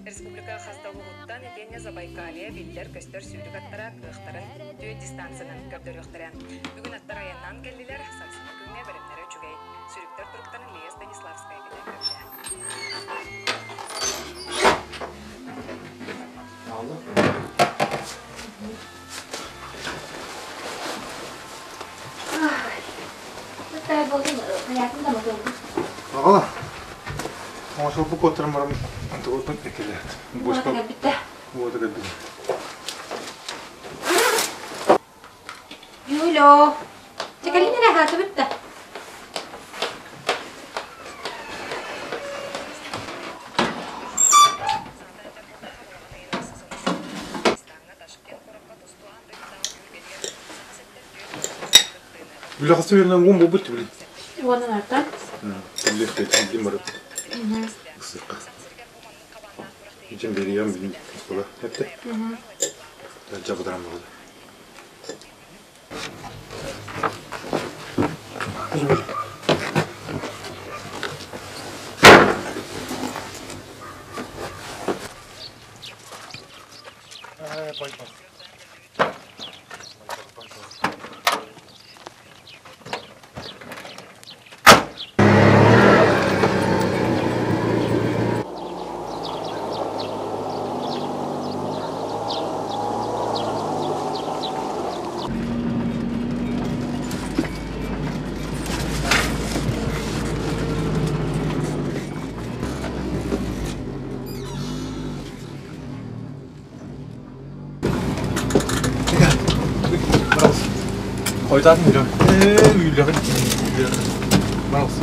Республика хас да улууһуттан итиэннэ Забайкалье биллэр-көстөр сүүрүк аттара кыахтарын түөрт дистанциянан көрдөрүөхтэрэ. Бүгүн аттар айаннаан кэллилэр, сарсыҥҥы күҥҥэ бэлэмнэрэ үчүгэй. Сүүрүктэр туруктарын Лия Станиславская кэтэн көрдө. Аҕала, оҥосолбу куоттаран баран антыбыппын эккирээт. Уота кэлбитэ. Уота кэлбитэ. Юлё, чэ кэлин эрэ аһаатыбыт да. Үлэ хас үйэнэн уон буолбут били. Уонан артан. Кэллиэхтэ барып. Ысырка. Ичен бериям билин оскола эпте. Жабыдарам болду. Хойутаатын билиэм. Ээ, үйлэҕин Баралс.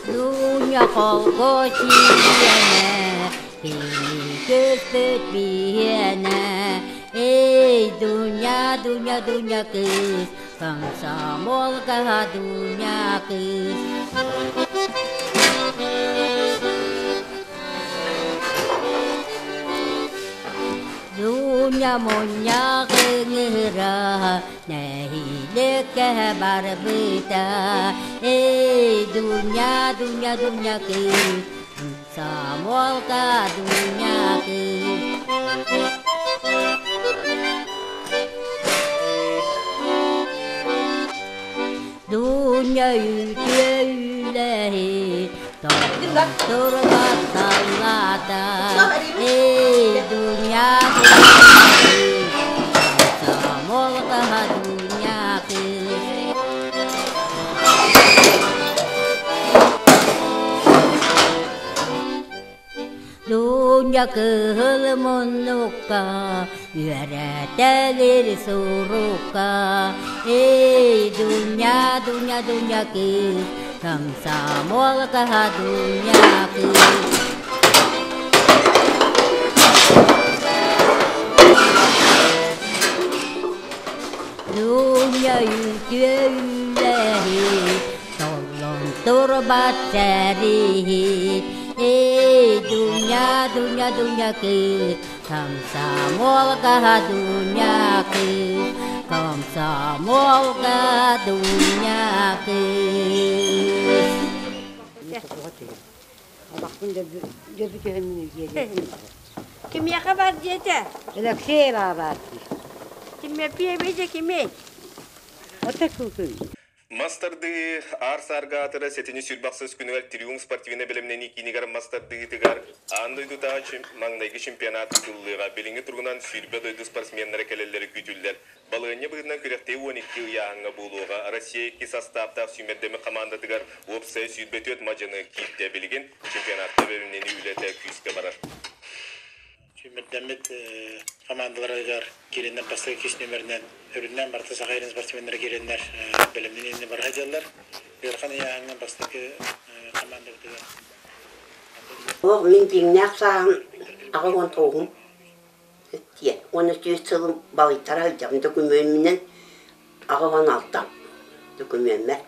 Дуня холкочиене, көспөт биһиэнэ, Эй, Дуня, Дуня, Дуня кыыс, комсомолка Дуня кыыс. Дуня мунньах ыҥыра, нэһилиэккэ барбыта. Эй, Дуня, Дуня, Дуня кыыс, комсомолка Дуня кыыс. Дуня үтүө үлэһит, турбат саллаата, эй, Дуня комсомолка Дуня кыыс. Дуня Дуня кыһыл муннукка үөрэтэлир сурукка. Эй, Дуня, Дуня, Дуня кыыс, комсомолка Дуня кыыс. Дуня үтүө үлэһит, толлон турбат сэрииһит. Эй, Дуня, Дуня, Дуня кыыс, комсомолка Дуня кыыс, комсомолка Дуня кыыс. Кимиэхэ бар диэтэ? Алексей баар Кимиэппиэбийдэ кимий? Ота күүкүй. Мас тардыы аар саарга аатыра сэтинньи сүүрбэхсис күнүгэр Триумф спортивнай бэлэмнэнии киинигэр мас тардыытыгар аан дойдутааҕы маҥнайгы чемпионат ыытыллыаҕа. Билиҥҥи туругунан 20 дойду спортсменнара кэлэллэрэ күүтүллэр. Балаһыанньа быһыытынан күрэхтэһии 12 ыйааһыҥҥа буолуоҕа. Россия икки састааптаах сүүмэрдэммит хамаандатыгар уопсайа 24 мадьыны киирдэ. Билигин чемпионатка бэлэмнэнии үлэтэ күүскэ барар. Сүүмэрдэммит хамаандаларыгар киирэннэр бастакы иккис нүөмэринэн өрүннээн барыта Саха сирин спортсменнара киирэннэр бэлэмнэниини бара сылдьаллар. Ыарахан ыйааһыҥҥа бастакы хамаандабытыгар Ол мин дьиҥнээх сааһым 89-ум диэн уонна сүүс сылым балыйтара сылдьабын докумуоммунан 86 докумуоммар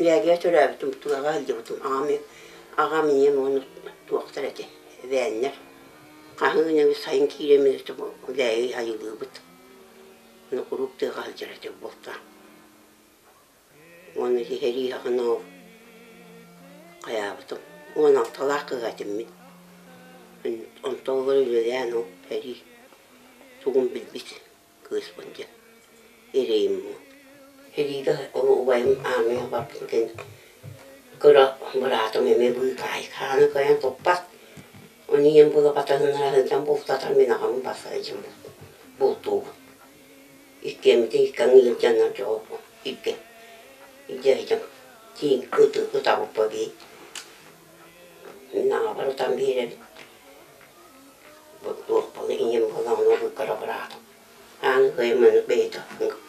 Лээгигэ төрөөбүтүм тыаҕа сылдьыбытым аҕам аҕам ийэм уонна туохтар этэ эбээннэр хаһан сайын киирэммин Лээги айылыыбыт ону куруук тыаҕа сылдьар этим бултаан Уонна киһирии аҕына ол хайаабытым 16-лаах кыыһа этим мин. Онтон ыла үлэлээн ол сэрии тугун билбит кыыспын диэн эрэйим буо. Сэриигэ ол убайым аармыйаҕа барбытын кэннэ кыра быраатым эмиэ быыкаайык хааны кыайан туппат. Ону ийэм буола батыһыннара сылдьан бултатар мин аҕам барса сылдьан бултуубун. Иккиэммитин икки аҥыы илдьэннэр дьоҕу илгэ илдьэ сылдьан тииҥ ыты ытабыппа бии мин аҕабар ытан биэрэбин туох буола ийэм буолан ону кыра быраатым ааны кыайан маннык бэйэтэ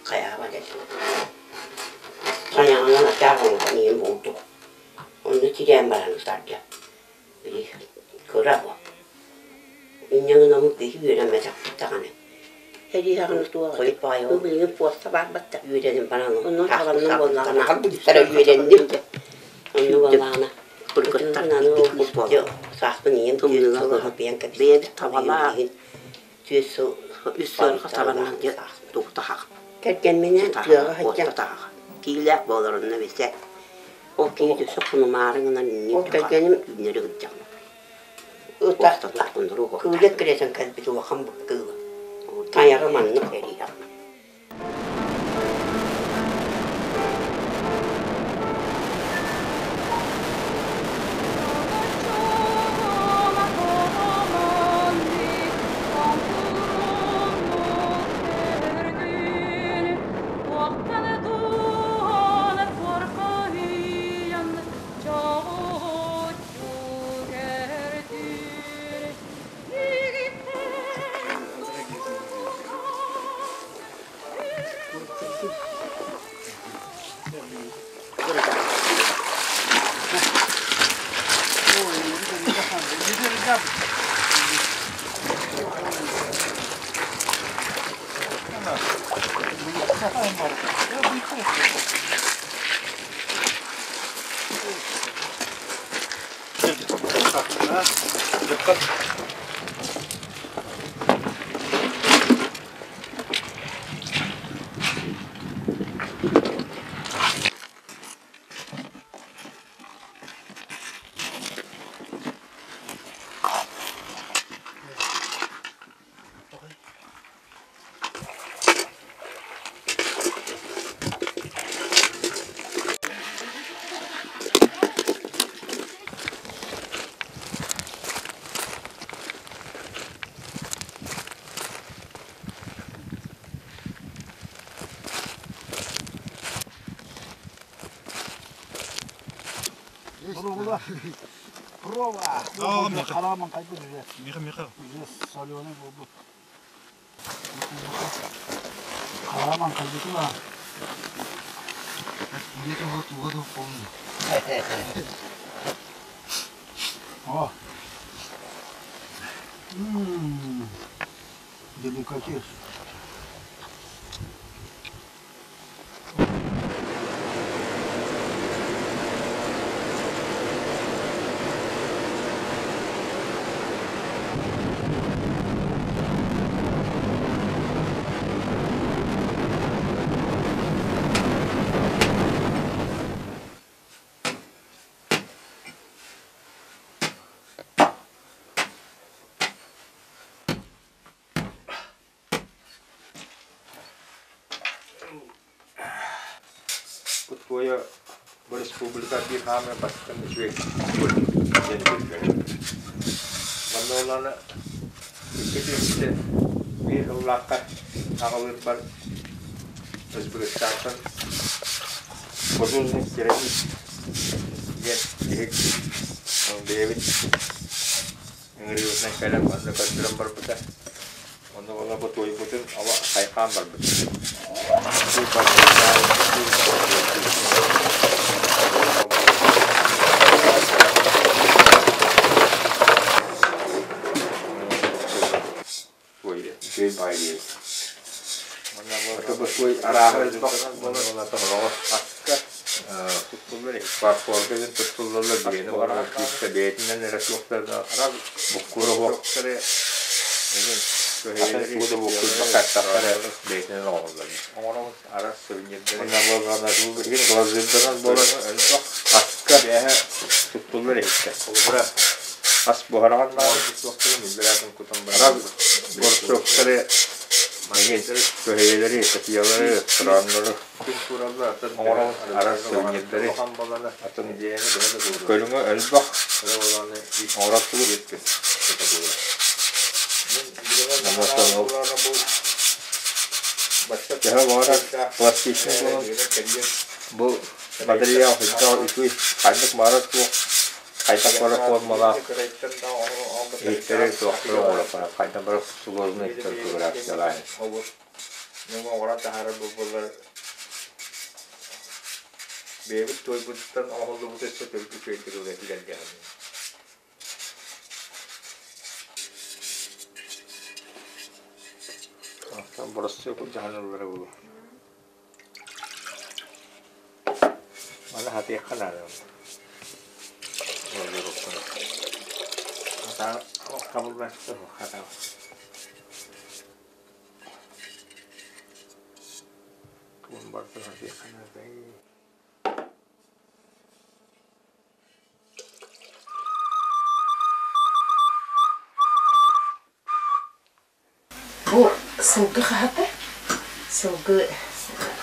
хайаабат этим хайаҕынан ачаах оҥорон ийэм булдук онно тирээн баран ытарда били кыра бу инньэ гынан киһи үөрэммэтэхпит даҕаны Эриэхэҕинэ туох хойут баҕайы ол билигин пуоста баарбат да үөрэнэн баран онно таланным буоллаҕына үөрэнним онно буоллаҕына сааспын ийэм тымныыга бэйэм бэйэбит табалаах түөрт сыл үс сылга табаннан тугутахах кэргэмминэн тыаҕа сылдьан киилээх буоларынна билсэ ол киһи өссө хунумаары гынан ол кэргэним түүннэри сылдьаҕын Кыылы кирэтэн кэлбит улахан кыыла. Тайаҕы маннык эриэҕин. Проба! А, Миха. Хараман кайбыт уже. Миха, Миха. Уже соленый болбут. Хараман кайбыты ла. Где-то вот, вот, помню. О! Ммм. Деликатес. Кутуойа бу республика биир хаамыы бастыҥ үчүгэй диэн биллэрэр. Манна улаана икки түмүктэ биир сыллаахха аҕалыырбар Өзбекистантан художник керамист диэн киһи бэйэбит ыҥырыыбытынан кэлэн манна көрдөрөн барбыта. Онно буола бу туойбутун ала хайхаан барбыт. Үчүгэй баай диэбит. Ото арааһа элбэх буолар аска фарфорга диэн туттуллаллар биэни барар күүскэ бэйэтинэн эрэ суохтарына буккура суох атын тугу да буккуйбакка эрэ бэйэтинэн оҥоһуллар уонна буоллаҕына билигин глазырданан буолар элбэх аска туттуллар иһиттэр холобура ас буһараҕын баар борсуоктары көһүйэлэри кытыйалары краннары оҥорон араас сувенирдэри атын көрүҥэ элбэх оҥорор Төһө баҕарар пластичнай буолан бу матырыйаал хайдах үчүгэй ханнык баҕарар туох хайдах баҕарар формалаах иһиттэри туохтары оҥоруохха хайдах баҕарар сложный конфигурациялаан Бэйэбит туойбутуттан оҥоһуллубут өссө төрүт үчүгэйдик үлэтилэргэ Боростуой дьаһаналлара буолуо. Маны хатыахха наада. Хабыллааччы хатаа. Тугун барытын хатыахха наада. Бу сылгы хаһата, сылгы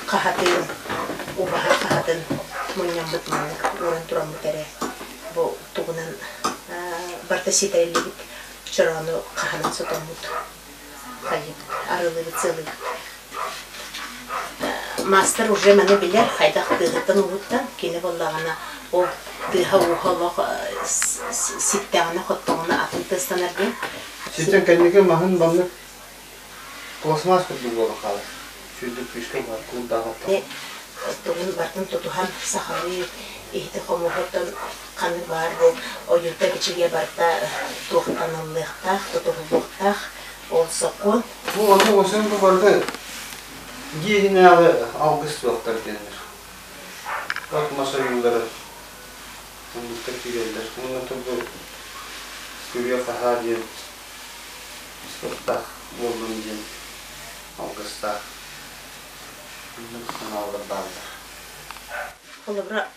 хаһатын, убаһа хаһатын мунньаммыт маннык ууран тураммыт эрэ бу тугунан барыта ситэриллибит чороону хаһанан сотоммут хайыыбыт, арыылыыбыт, сыалыыбыт. Маастар уже маны билэр, хайдах тыаһыттан ууһуттан, кини буоллаҕына ол тыаһа-ууһа олох ситтэҕинэ, хоттоҕуна атын тыастанар диэн. Ситэн кэнники маһын маннык пластмасс курдук буолан хаалар. Сүүрдүк күүскэ бар, куурдаах Тугун барытын тутуһан сахалыы иһити-хомуһуттан ханнык баар бу ойуута бичигэ барыта туохтаныллыахтаах, тутуһуллуохтаах ол сокуон. Бу ону осон бу барыта дьиэ иһинээҕи алгыс суохтар диэннэр. От мас ойуулара оннуктар киирэллэр. Уонна бу күрүө-хаһаа диэн суохтаах буоллун диэн алгыстаах оннук санаалар бааллар. Холобура,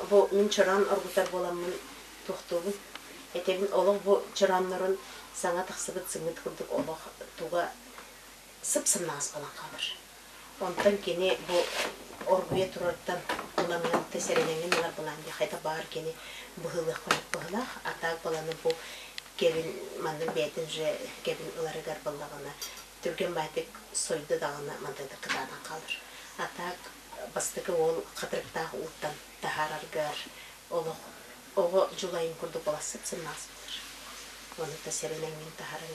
бу мин чороон оргутар буоламмын туохтуубун. Этэбин олох бу чорооннорун саҥа тахсыбыт сымыыт курдук олох туга сып-сымнаҕас буолан хаалар. Онтон кини бу оргуйа турартан ыламҥын сэрэнэҥҥин ылар былаан диye хайдах баҕар кини быһыылыах хонук быһыылаах. А так баланы бу кэбин маннык бэйэтин же кэбин ыларыгар баллаҕына түргэн баайтык сойду даҕаны мантан кытаанан хаалар. А так бастакы уол хатырыктаах ууттан таһаараргар олох Оҕо дьулайын курдук буолар сып-сымнаҕас буолар. Ону да сэрэнэҥҥин таһарыҥ.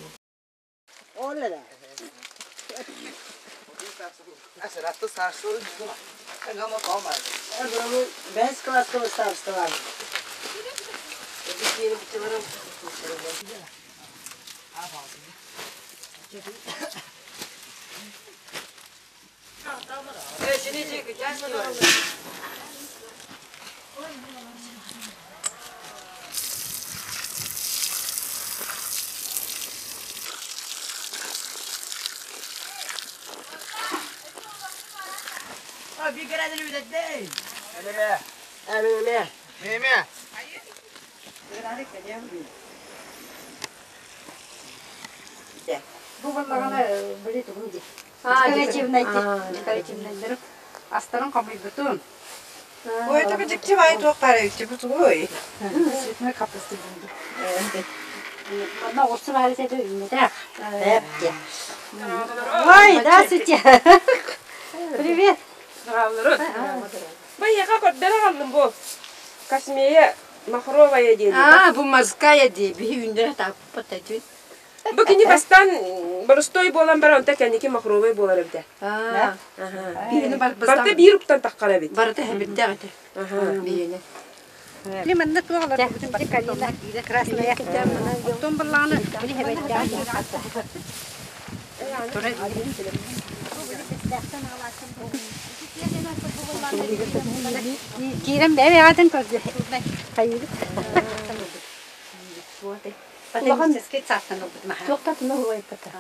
Бу буоллаҕына били тугум дии. Декоративнай декоративнайдары астарын хомуйбутум. Ой, это дьикти бай туох баар тугуй? Цветной капусты булду. Манна оҕурсу баар этэ үүммэтэх. Ой, здравствуйте. Привет. Байыаха көрдөрө аҕаллым бу. Космея махровая диэн. А, бу морская дии. Биһи үүннэрэ тааппыт этин. Бу кини бастаан боростуой буолан баран онто кэнники махровай буолар эбитэ. Барыта биир уктан таххар эбит. Барыта хэбирдээх этэ. Биһиэнэ. Лимонна туох олорбутун красная. Оттон баллааны били хэбэрдээх. Киирэн бэйэ бэйэҕитин көрдө. Хайыыбыт. Улахан саастан ылбыт маһа. Туохтатына уһуйбата.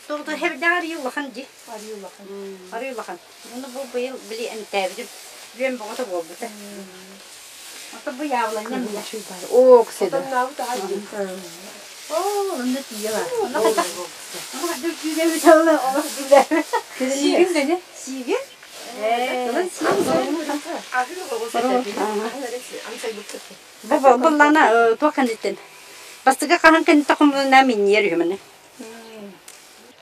Туохта хэбирдээх арыйы улахан дии. Арыйы улахан. Арыйы улахан. Уну бу быйыл били эмтээбитим. Бүөн боҕото буолбута. Ото бу яблоня мия. Оо, кседа. Оо, онно тиийэ бар. Онно хайдах? Онно хайдах күүгэбит олох олох билэр. Сиигин дэнэ? Сиигин? Буллана туох кэнниттэн бастакы хаһан кэнниттэн хомулунаа минньиэр үһүмэни.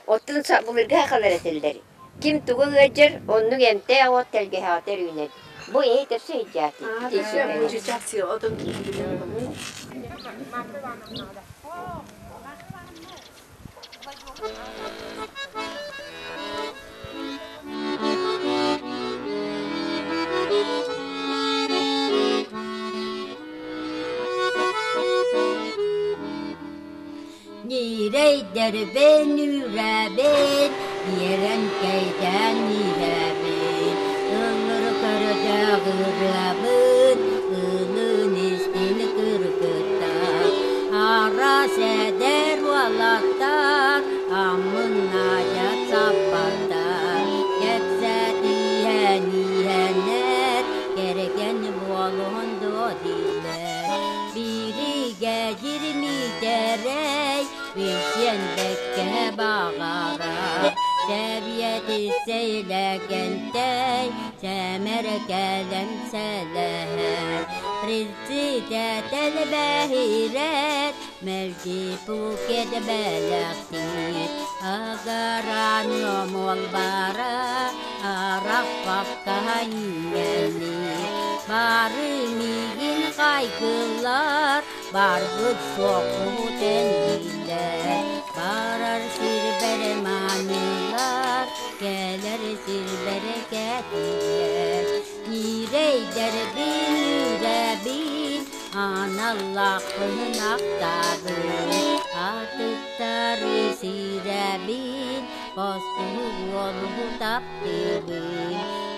Оттон былыргы сахалар этэллэр ким тугу ыалдьар, оннук эмтээх от тэлгэһэҕитэр үүнэр. Бу эһи төссө иһдьээти. Ньирэйдэрбин үүрэбин, биэрэн кэйдээн иһэбин, ыллыр көрдөөх ырыабын, ылын истин кыргыттар, араас эдэр уолаттар, аммыннаайа саппаттар, кэпсэтиһэн иһэннэр, кэргэн буолуон дуо дииллэр. Биригэ дьирмиитэрэй, билсиэн бэккэ баҕарар, Сэбиэдиссэйлэгэнтэй, сэмэр кэлэн сэлэһэр, Председатель бэһирэр, мэлдьи букет бэлэхтиир, Агаран омолбара, арахпакка иҥэллиир, Бары миигин хайгыллар, барбыт суохпут энниилэр, Барар сирбэр маанылар, кэлэр сирбэр кэтиилэр, Ньирэйдэрбин үүрэбин, аналлаахпын ахтабын, Атыттары сирэбин, бостуугу таптыыбын,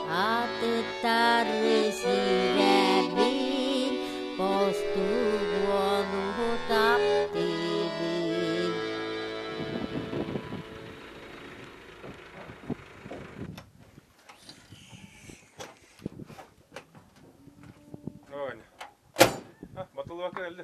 Атыттары сирэбин, бостуугу таптыыбын. Батылыбакка кэлли.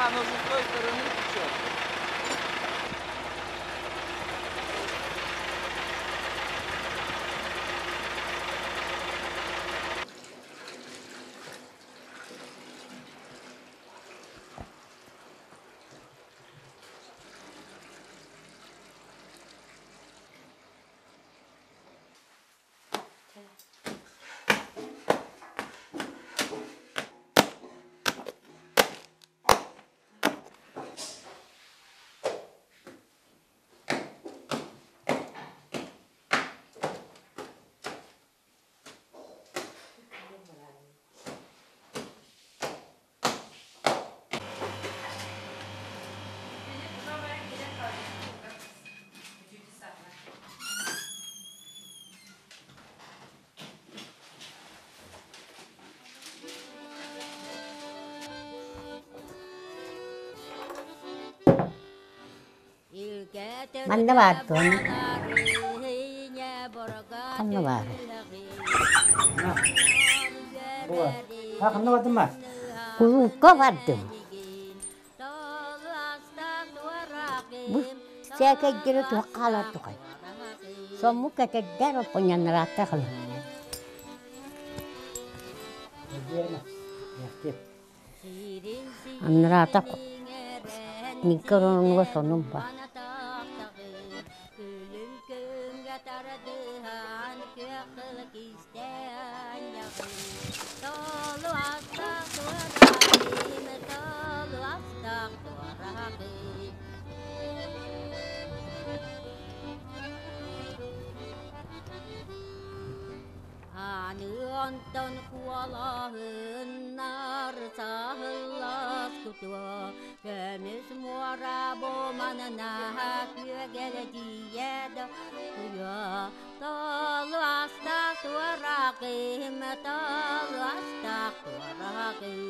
А, оно же с той стороны течет. Манна баар дуон? Ханна баар? Ханна бардым ба? Кулуупка бардым. Бу сээкэйдери туох хаалар тухай. Сомму кэтэрдэр оппуньаннараатта хала. Аннараата Николаевна сонун бар. Онтон куолаһыннар саһыллас кутуо, көмүс муора буманына күөгэлдьийэ да туйа, толу астаах туоракым, толу астаах туоракым,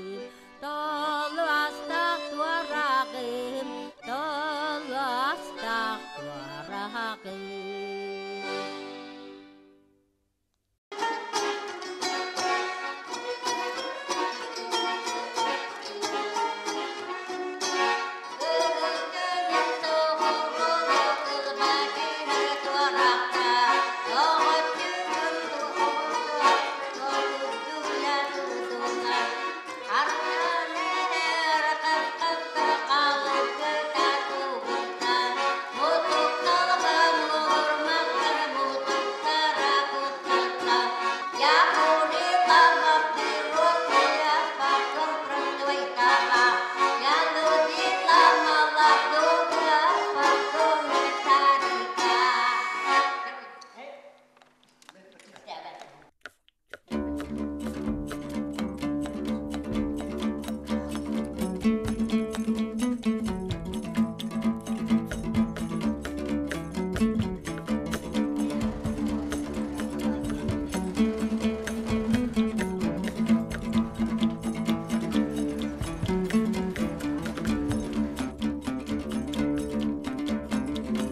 толу астаах туоракым, толу астаах туоракым.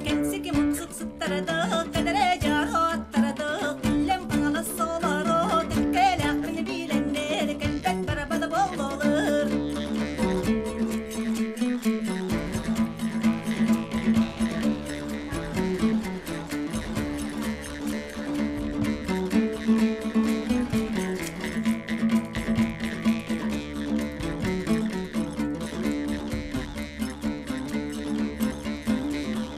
Кэнсики муксук сыттарады, кэдэрэ дьароттарады, күллэм хаҥалас солоро, кэккэлээхпин билэннэр, кэлбэт барабада боллолыр.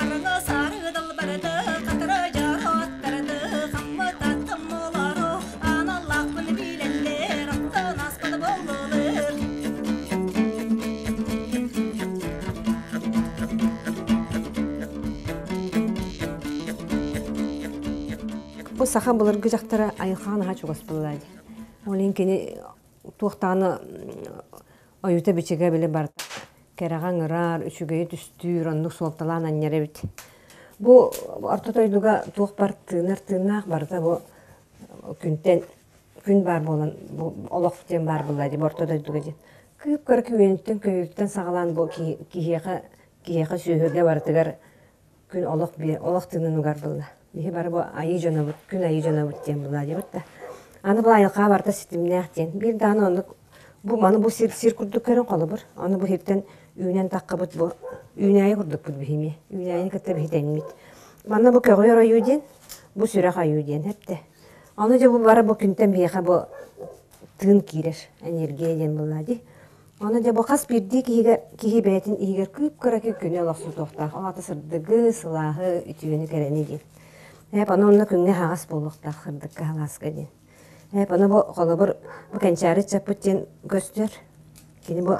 Араны сары далбарады, катары дьароттарады, хаммы таттым олоро, аналлаахпын билэннэр, аттан аспада боллолыр. Бу саха былыргы дьахтара айылҕаҕа наһаа чугас буолла дии. Ол иһин кини туохтааны ойуута-бичигэ били барыта кэрэҕэ ыҥырар, үчүгэйи түстүүр, оннук суолталаан анньар эбит. Бу орто дойдуга туох бар тыынар тыыннаах барыта бу күнтэн күн баар буолан бу олох диэн баар буолла дии бу орто дойдуга диэн. Кыып-кыра күөнүттэн көйүүттэн саҕалаан бу киһиэхэ киһиэхэ сүөһүгэ барытыгар күн олох олох тыынын угар буолла. Биһи бары бу айыы дьонобут, күн айыы дьонобут диэн буолла диэбит да. Аны бу айылҕа барыта ситимнээх диэн. Биир даҕаны оннук бу маны бу сир сир курдук көрөн холобур. Аны бу сиртэн Үүнэн таххабыт бу үүнээйи курдукпут биһими. Үүнээйини кытта биһи тэҥмит. Манна бу көҕүөр ойуу диэн, бу сүрэх ойуу диэн эптэ. Ону дьэ бу бары бу күнтэн биһиэхэ бу тыын киирэр энергия диэн буолла дии. Ону дьэ бу хас биирдии киһигэ киһи бэйэтин иһигэр кыып-кыракый күнү олохсутуохтаах. Ол аата сырдыгы, сылааһы, үтүөнү, кэрэни диэн. Эп аны онно күҥҥэ аһаҕас буолуохтаах сырдыкка халааска диэн. Эп аны бу холобур бу кэнчээри чаппыт диэн көстөр. Кини бу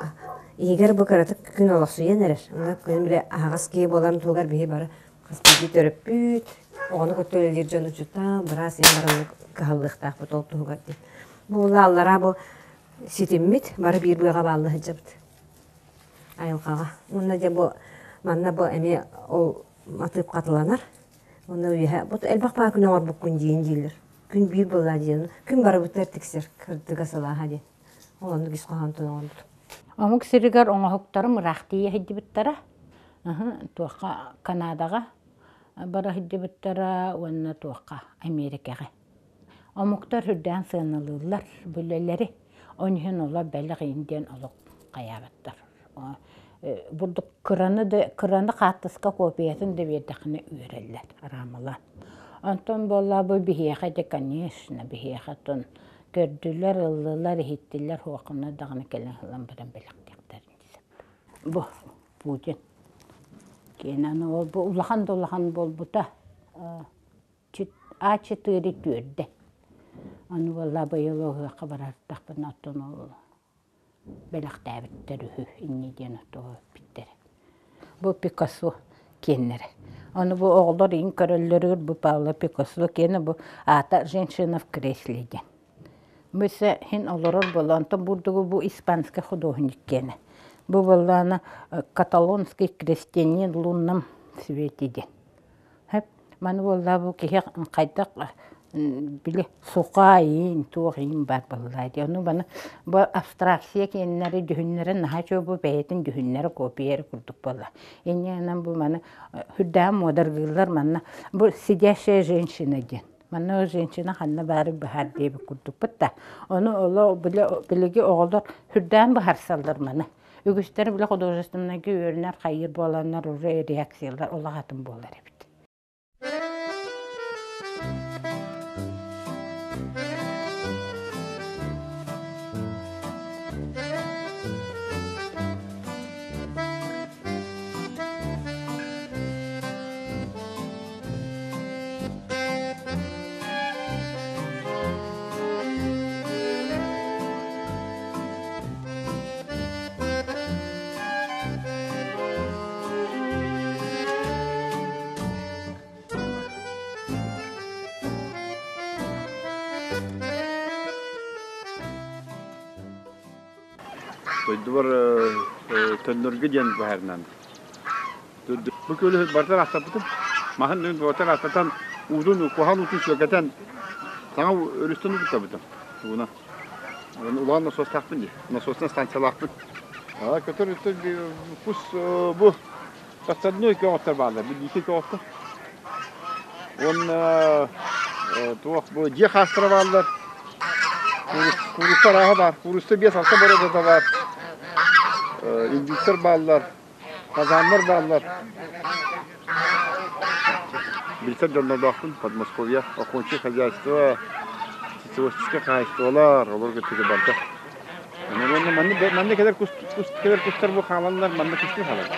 иһигэр бу кыратык күн олохсуйан эрэр. Онно күн бile аһаҕас киһи буоларын туһугар биһи бары хас биирдии төрөппүт, оҕону кытта үлэлиир дьон учуутал, быраас иһин баран кыһаллыахтаахпыт ол туһугар диэн. Бу аллараа бу ситиммит бары биир быаҕа баалла сылдьабыт айылҕаҕа. Уонна дьэ бу манна бу эмиэ ол матыып хатыланар. Уонна үөһэ бу элбэх баа күн оҥорбуккун диин дииллэр. Күн биир буолла диэн. Күн барыбытыгар тиксэр кырдыга сылааһа диэн. Ол оннук ис хоһоонтон оҥорбутум. Омук сиригэр оҥоһуктарым ыраах тиийэ сылдьыбыттара. Туохха Канадаҕа бара сылдьыбыттара уонна туохха Америкаҕа. Омуктар үрдээн сыаналыыллар бүлэлэри. Ол иһин олор бэлэх иһин диэн олох хайаабаттар. Бурдук кыраны да кыраны хаартыска копиятын да биэрдэххинэ үөрэллэр араамалаан. Онтон буолла бу биһиэхэ дьэ конечно биһиэхэ оттон көрдүлэр, ыллылар, иһиттилэр хуоххуна даҕаны кэлэн ылан баран бэлэхтиэхтэрин сөп. Бу Путин киэнэ аны ол бу улахан да улахан буолбута. А4 түөрдэ. Ону буолла быйыл ыһыахха барардахпына оттон ол бэлэхтээбиттэр үһү инньэ диэн оттоҕо эппиттэрэ. Бу Пикассо киэннэрэ. Ону бу оҕолор иин көрөллөрүгэр бу Павло Пикассо киэнэ бу аата «Женщина в кресле» диэн. Бу өссө иһин олорор буолла. Онтон бурдугу бу испанскай художник киэнэ. Бу буоллаҕына каталонский крестьянин лунном свете диэн. Сөп. Маны буоллаа бу киһи хайдах били суха иин туох иин баар буоллаа дии. Ону маны бу абстракция киэннэри дьүһүннэрэ наһаа үчүгэй бу бэйэтин дьүһүннэрэ копия эрэ курдук буолла. Инньэ гынан бу маны сүрдээҕин муодаргыыллар манна бу сидящая женщина диэн. Манна женщина ханна баарын быһаар диэбит курдукпут да. Ону оло били билиги оҕолор сүрдээн быһарсаллар маны. Үгүстэр бile художественнайга үөрэнэр хайыыр буоланнар уже реакциялар олох атын буолар эбит. Дойдубар төннөргө диэн быһаарынан. Бу күөлү барытын астаппытым. Маһын барытын астатан уутун, куһаҕан уутун сүөкэтэн саҥа өрүстэн утуттабытым. Ууна. Улахан насостаахпын дии. Насосная станциялаахпын. Көтөр кус бу подсадной көҕөттөр бааллар. Билиики көҕөттөр. Уонна туох бу дьиэ хаастара бааллар. Курустар арааһа баар. Курусса 5-6 боруодата баар. Индюктар бааллар. Казаннар бааллар. Билсэр дьоннордоохпун Подмосковье, охотничье хозяйство, социалистическай хаһаайыстыбалар, олорго түгэ барда. Манна манна кэлэр кус кэлэр кустар бу хааланнар манна кыстыы хаалар.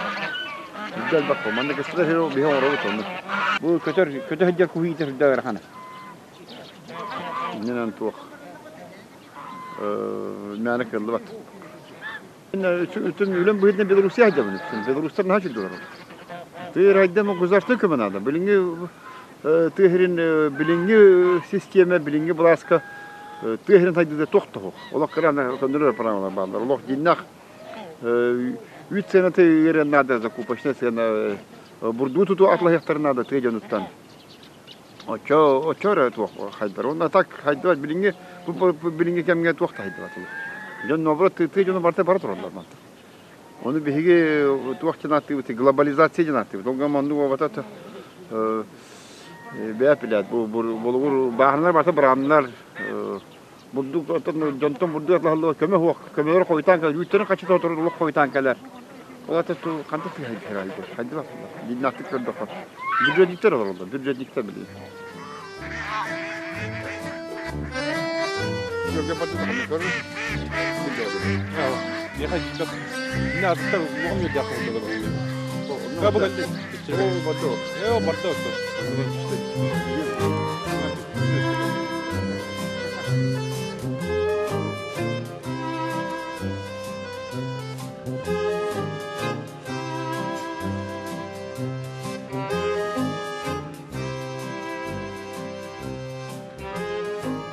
Үрдэл элбэх манна кыстыга биһи оҥоробут онну. Бу көтөр көтө сылдьар куһу иитэ сылдьар ыарахана. Иннинэн туох мээнэ кыаллыбат. Үлэм быһыытынан Белоруссия сылдьабын. Белорустар наһаа үчүгэй олороллор. Тыа райдема государственнай көмө наада. Билиҥҥи тыа сирин билиҥҥи систиэмэ, билиҥҥи былааска тыа сирин сайдыыта туох да суох. Олох кыра көннөрөр программалар бааллар. Олох дьиннээх үүт сыаната ыарыан наада, закупочная сыана. Бурдугу тутуу атылаһыахтарын наада тыа дьонуттан. Оччо оччо эрэ туох хайдар. Уонна так хайдыбат билиҥҥи бу билиҥҥи кэмҥэ туох да хайдыбат. Дьон наоборот тыа дьоно барыта бара тураллар мантан. Ону биһиги туох диэн ааттыыбыт глобализация диэн ааттыыбыт. Ол гынан оннук буолбата бэйэ билээт бу болугур бааһыналар барыта бырааннар бурдук оттон дьонтон бурдук атлаһаллар көмө суох көмөлөр хойутаан кэлэр үүттэрин хаччыта отор олох хойутаан кэлэр. Ол ата ту ханта тыһай херайды. Хайды басылар. Диннактык көрдөхө. Бюджетниктер олороллор, бюджетниктер билин.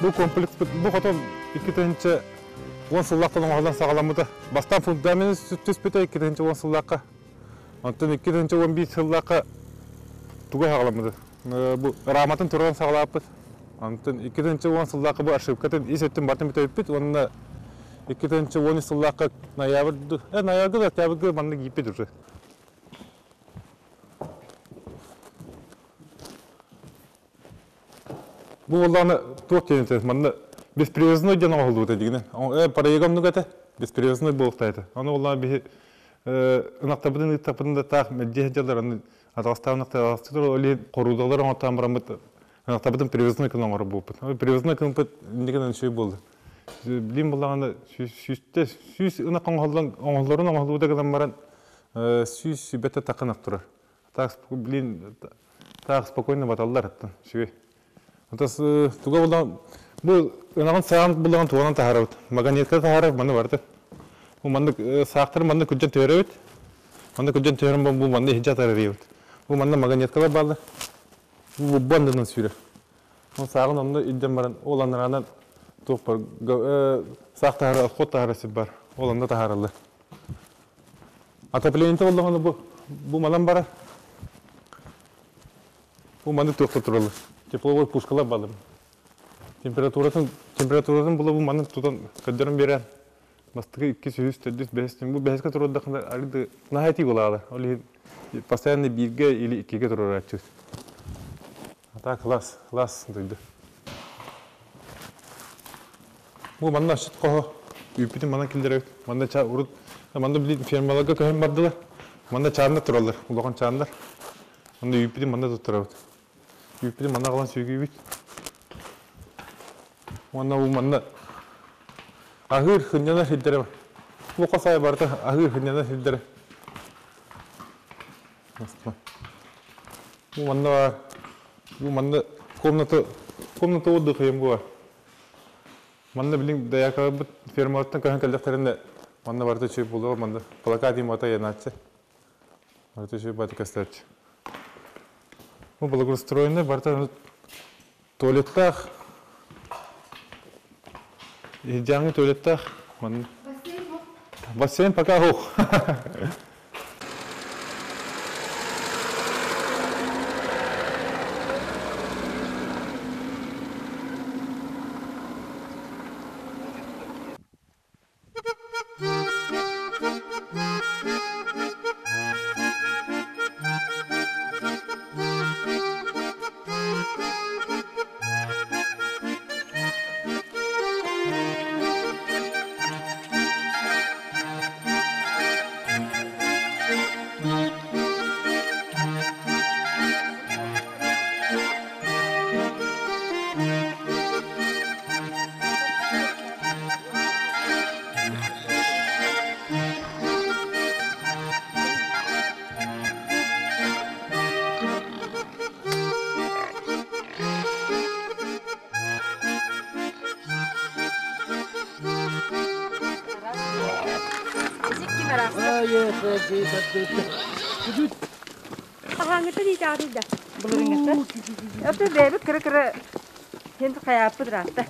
Бу комплекс бу хотон 2010 сыллаахтан оҥоһуллан саҕаламмыта. Бастаан фундамент түспүтэ 2010 сыллаахха. Онтон 2011 сыллаахха туга саҕаламмыта. Бу раматын туран саҕалааппыт. Онтон 2010 сыллаахха бу ошибкатын ис өттүн бартын бүтэрбиппит уонна 2013 сыллаахха ноябрь, ноябрьга октябрьга манна киирбит уже. Бу буоллаҕына туох диэн этэ, манна беспривязной диэн оҥоһуллубута дигинэ. Проега оннук этэ, беспривязной буолуохтаах этэ. Ону буоллаҕына биһи ынахтарбытын ыыттахпытын да таах мэлдьи сылдьаллар, аны атаҕастаан ынахтар атаҕастыыр, ол иһин хоруудалар оҥортоон бараммыт ынахтарбытын привязной гына оҥорор буолбут. Привязной гыммыт инникинэн үчүгэй буолла. Билим буоллаҕына сүүстэ сүүс ынах оҥоһуллан оҥоһулларын оҥоһуллубута гынан баран сүүс сүүбэтэ тахха ынах турар. Так, блин, так спокойно баталлар аттан, үчүгэй. Атас туга булан бу ынаҕын саҕан булан туонан таһаарабыт. Магнитка таһаарар маны барыта. Бу маннык саахтары маннык күрдьэн түһэрэбит. Маннык күрдьэн түһэрэн бу манна иһдьэ атарарыйабыт. Бу манна магниткалар бааллар. Бу бу аннынан сүүрэр. Ол сааҕын онно илдьэн баран ол анараанан туох бар саах таһара отход таһара сир бар. Ол онно таһаараллар. Отоплениета боллоҕуна бу бу манан барар. Бу маннык туохта тураллар. Тепловой пушкалар бааллар. Температуратын температуратын була бу маннык тутан көрдөрөн биэрэр. Бастакы иккис, үһүс, төрдүс, бэһис бу бэһискэ туруордаххына арыды наһаа этии буолаалы. Ол иһин постоянно бииргэ или иккигэ туруорааччыбыт. А так класс, класс дойду. Бу манна асчыт хоһо үүппүтүн манан киллэрэбит. Манна ча урут манна билин фермаларга көһөн бардылар. Манна чааннар тураллар, улахан чааннар. Манна үүппүтүн манна туттарабыт. Үүппүтүн манна аҕалан сүгүүбүт. Уонна бу манна аһыыр сынньанар сирдэрэ бу хос аайы барыта аһыыр сынньанар сирдэрэ. Бу манна баар. Бу манна комната комната отдыха бу бар. Манна билин даякабыт фермалартан көһөн кэллэхтэринэ манна барыта үчүгэй буолуо манна плакат имата янааччы. Барыта үчүгэй баты көстөөччү. Бу благоустроенный барыта туалеттаах Иһдьээҥҥи туалеттаах манна. Бассейн пока суох. Хаһааҥҥыта диитээҕий да? Былырыыҥҥыта. Ото бэйэбит кыра-кыра син хайааппыт ыраатта.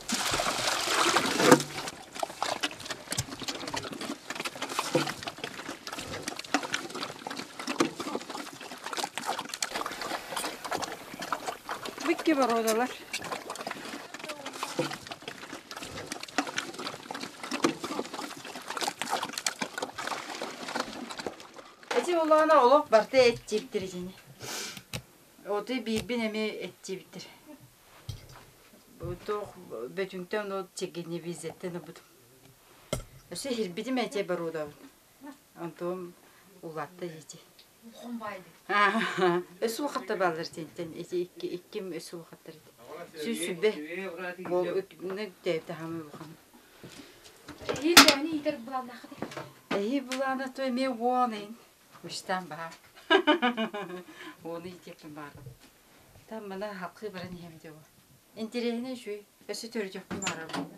Бикки боруодалар. Эти улаана олох барыта эттиэбиттэр итини. Отой биирбин эмиэ эттиэбиттэр. Туох бөтүҥтэн ол чэгинибизеттэн ылбытым. Өссө иһирбитим эти боруодабын. Онтум Улаатта дии. Өс улахаттар бааллар тиэнтэн ити икки икким өс улахаттар ити. Сүүс сүбэ бол үктээбит хаамай улахан. Эһиил төһөнү иитэр былааннааххытый? Эһиил былаана то эмиэ уон ыйын. Мечтам баар. Уону иитиэхпин баарым. Там мана халкыы баран иһэм дии ол. Интэриэһинэй үчүгэй. Өссө төрүтүөхпүн баарар буолла.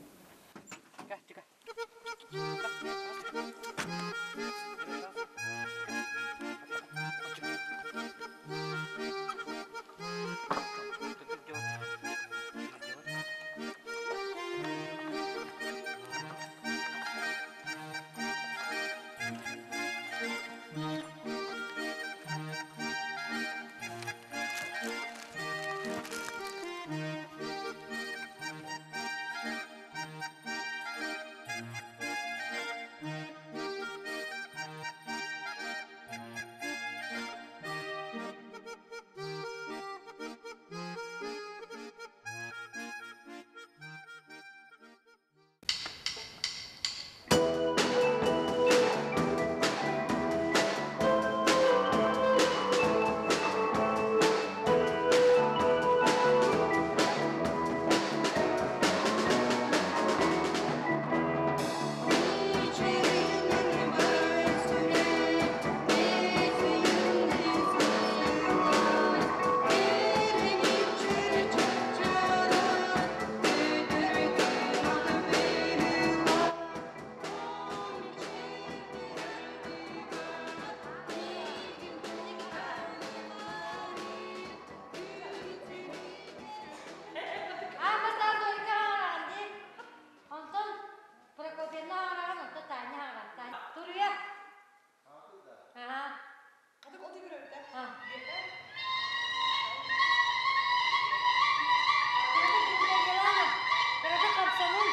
Онтон Прокопьевна аҕараҕын, онтон Таня аҕараҕын. Туруйа. Аха. Кырата хамсанын.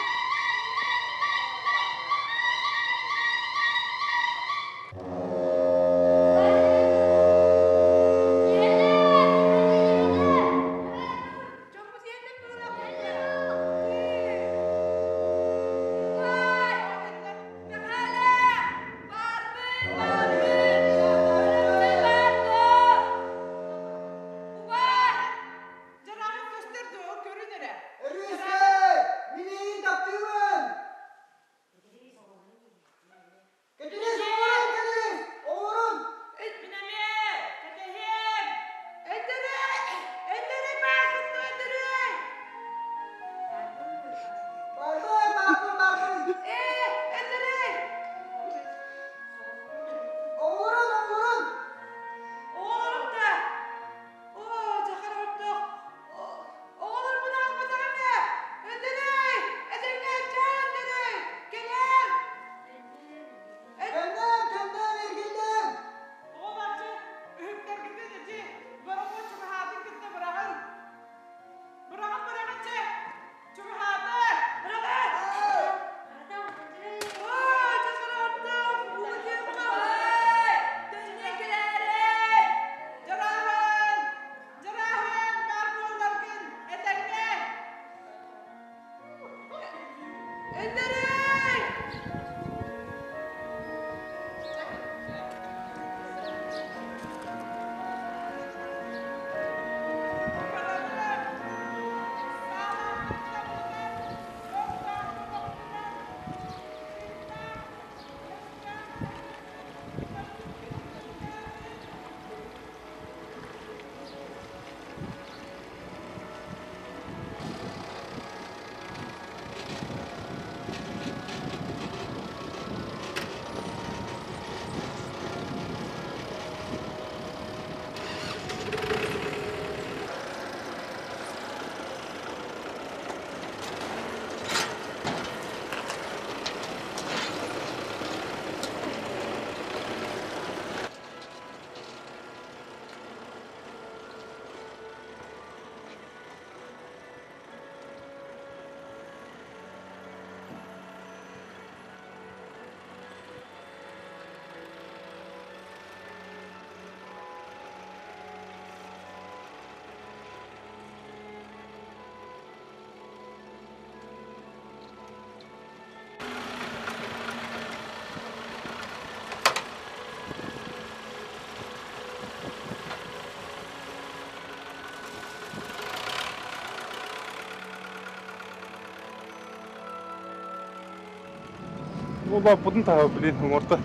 Улааппытын таһа билин оҥорто.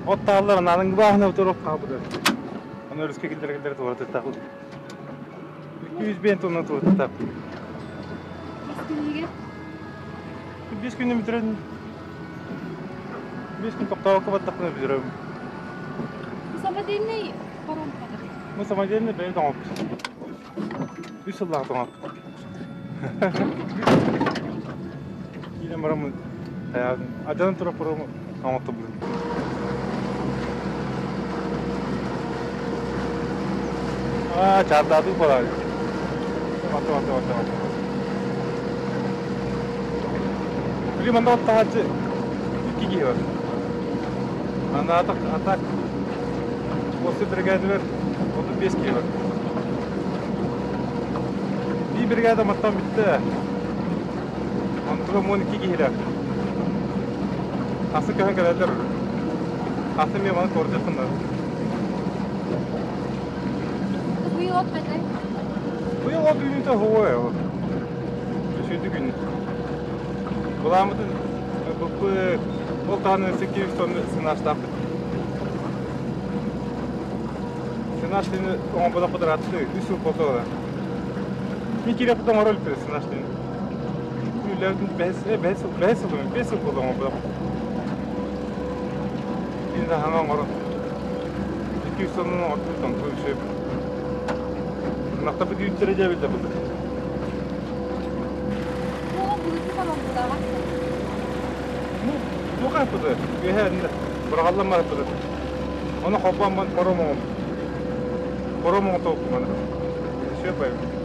От тааллар анаан бааһына утар от хаалбыта. Аны өрүскэ киллэрэ-киллэрэ туоратыттаах. 205 тонна туоратыттаах. Бес күнүгэр? 5 күнү бүтэрэн 5 күн тохтообокко бардахпына бүтэрөм. Самодельный паром хатыр. Мы самодельный бэйэ тоҥоппут. Үс сыллаах тоҥоппут. Киирэн бараммын адьанан турар парому оҥоттобут. Аа, чаардаатык бараары. Ата, ата, ата, ата. Били манна оттаһааччы икки киһи бар. Аны атак, атак осы бригадалар 35 киһи бар. Биир бригада маттан бүттэ. Онтуга 12 киһилээх. Асы көһөн кэлэллэр. Асы мен маны туордуоххун Быйыл от бэтэй. Быйыл от үүнүүтэ оһуо. Үсүйдү күн. Буламмытын буппут. Ол таһынан 800 тонна сынаштаахпыт. Сынаш дени оҥорботохпут ыраатты. Үс сыл буолла. Мин киирэппит оҥоро иликтэр сынаш дени. Үлэбитин бэһис, бэһис сыл, бэһис сыл, бэс сыл буолла оҥорботох. Бин да хаҥа оҥорон. 200 тоннаны оҥорбут онту үчүгэй. Ынахтарбыт үүттэрэ дьэбиллэ былыр. Буола былыргы пароммутааҕар. Ну, туох айпыты? Үөһэ быраҕаллан барыппыты. Ону холбоон паром оҥорбут. Паром оҥотооппун маны. Сөп айбыт.